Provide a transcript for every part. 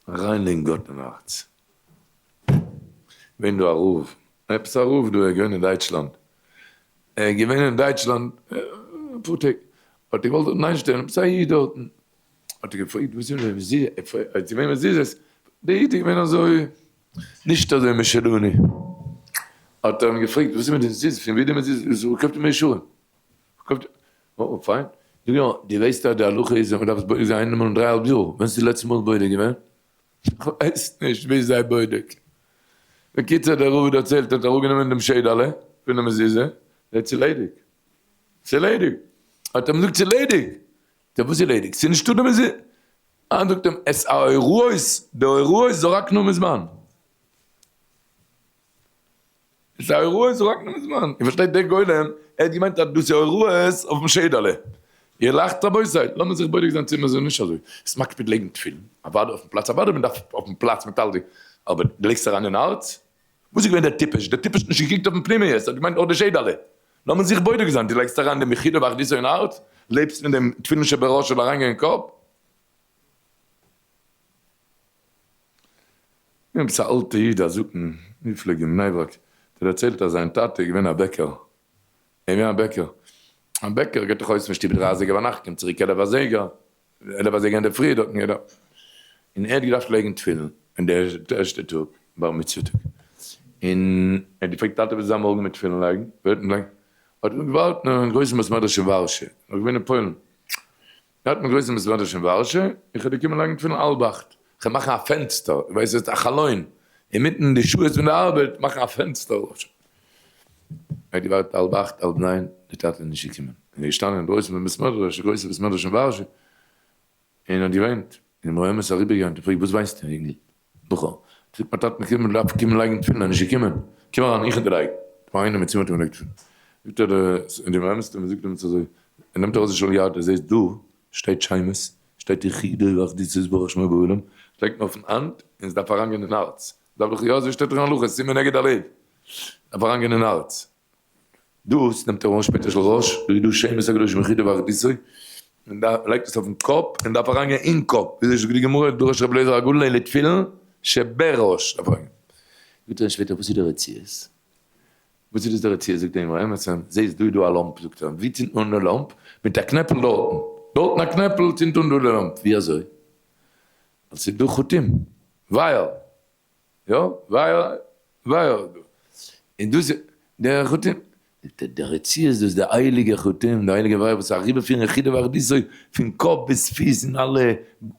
אריינלייגן גאט אין הארץ. געווען דא א רב, עפעס א רב דא, ער איז געווען אין דייטשלאנד, ער איז געווען אין דייטשלאנד אפאר טעג, האט ער געוואלט דארטן איינשטעלן עפעס א איד דארטן, האט ער געפרעגט וואס איז מיט די מזוזה, ער איז געווען מזוזות, דער איד איז געווען אזוי נישט אזוי משלנו, האט ער אים געפרעגט וואס איז מיט די מזוזה, פון ווי די מזוזה, קויפט ער מאה שערים, אוי פיין, זאג נאר, דו ווייסט אז די הלכה איז אז מען דארף עס בודק זיין איינמאל אין דריי האלב יאר, ווען איז די לעצטע מאל בודק געווען? כ'ווייס נישט ווי זיי בודק. בקיצור דער רב האט דערציילט האט אראפגענומען דעם שעדעלע פון די מזוזה, זעט ס'איז ליידיג. ס'איז ליידיג. האט ער אים געזאגט ס'איז ליידיג. זאגט ער וואס איז ליידיג? ס'איז נישטא די מזוזה. אה זאגט אים עס ההוראות, די הוראות זרקנו מזמן. עס איז א הוראות זרקנו מזמן. איר פארשטייט דער גולם ער האט געמיינט אז דאס איז הוראות אויפן שעדעלע. איר לאכט רבותי, לאמיר זיך בודק זיין צו מיר זענען נישט אזוי. עס מקפיד לייגן תפילין, אוודאי אויפן פלאץ, אוודאי מען דארף אויפן פלאץ מיט אלדי, אבער דו לייגסט אריין אין הארץ? וואס איז געווען דער טיפש? דער טיפש האט נישט געקוקט אויפן פנימיות, ער האט געמיינט נאר די שעדעלע. לאמיר זיך בודק זיין, דו לייגסט אריין דעם יחידו ואחדותו אין הארץ? לעבסט מיט דעם תפילין שבראש זאל אריינגיין אין קאפ? געווען עפעס א אלטע איד א זקן מופלג אין בני ברק, האט ער דערציילט אז זיין טאטע איז געווען א בעקער, ער איז געווען א בעקער, א בעקער גייט דאך אויס פון שטוב דריי אזייגער ביינאכט קומט צוריק 11 אזייגער, 11 אזייגער אינדערפרי דארטן גייט ער, און ער האט געדארפט לייגן תפילין אין די ערשטע טאג בר מצוה טאג, און ער האט געפרעגט טאטע וואס איז זיין מארגן מיט תפילין לייגן, ווער האט אים לייגן, האט מען געווארט אין גרויסן בית מדרש אין ווארשע, נאך געווען אין פוילן. געהאט מיט גרויסע בית מדרש אין ווארשע, איך האב געקומען לייגן תפילין האלב אכט, כ'וועל מאכן א פענסטער, איך ווייס יעצט א חלון, אינמיטן די שעות פון די ארבעט מאכן א פענסטער, ער האט געווארט האלב אכט האלב ניין, די טאטע איז נישט געקומען, און איז געשטאנען אינדרויסן פון בית מדרש, די גרויסע בית מדרש אין ווארשע, און האט געוויינט, און מראה אמת איז אריבערגעגאנגען, האט געפרעגט וואס וויינסטו יונגל, בחור, זאגט מיין טאטע מיר דארף קומען לייגן תפילין, ער איז נישט געקומען, קום אריין איך וועל דיר לייגן, פאר איינער מיט צימער האט ער געלייגט תפילין, זאגט ער די און די אמת און זאגט אים אזוי, ער נעמט ארויס די של יד ער זעהט דא שטייט שמות, שטייט יחידו ואחדותו יתברך שמו בעולם, לייגט מען אויפן האנט און עס דארף אריינגיין אין הארץ, דארף דאך יא אזוי שטייט דאך אין הלכה סימן נגד הלב, דארף אריינגיין אין הארץ. דאס נעמט ער אן שפעטער של ראש, דא איז דא שמות הקדושים יחידו ואחדותו, מען דארף, לייגט עס אויפן קאפ, און דארף אריינגיין אין קאפ, וויאזוי זאגט די גמרא, דרש רבי אליעזר הגדול אלו תפילין שבראש, דארף אריינגיין. זאגט ער שפעטער וואס איז די רציעות? וואס איז דאס די רציעות? זאגט ער אים, זעסט דא איז דא א לאמפ, זאגט ער אים, ווי צינדט מען אן די לאמפ? מיט א קנעפל דארטן, דארטן א קנעפל צינדט אן דא די לאמפ, ווי אזוי? ווייל ס'איז דא חוטים, wire, יא, wire, wire דא. און דאס איז דער חוטים. דער רצועה איז דאס די הייליגע חוטים, די הייליגע wire וואס אריבערפירן יחידה ואחדותו פון קאפ ביז פיס אין אלע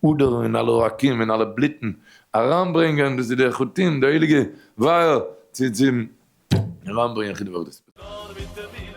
אדערן אין אלע עורקים אין אלע בלוטן אריינברענגען, דאס איז דער חוטים, די הייליגע wire צו צום אריינברענגען יחידה ואחדותו. נאר מיט די.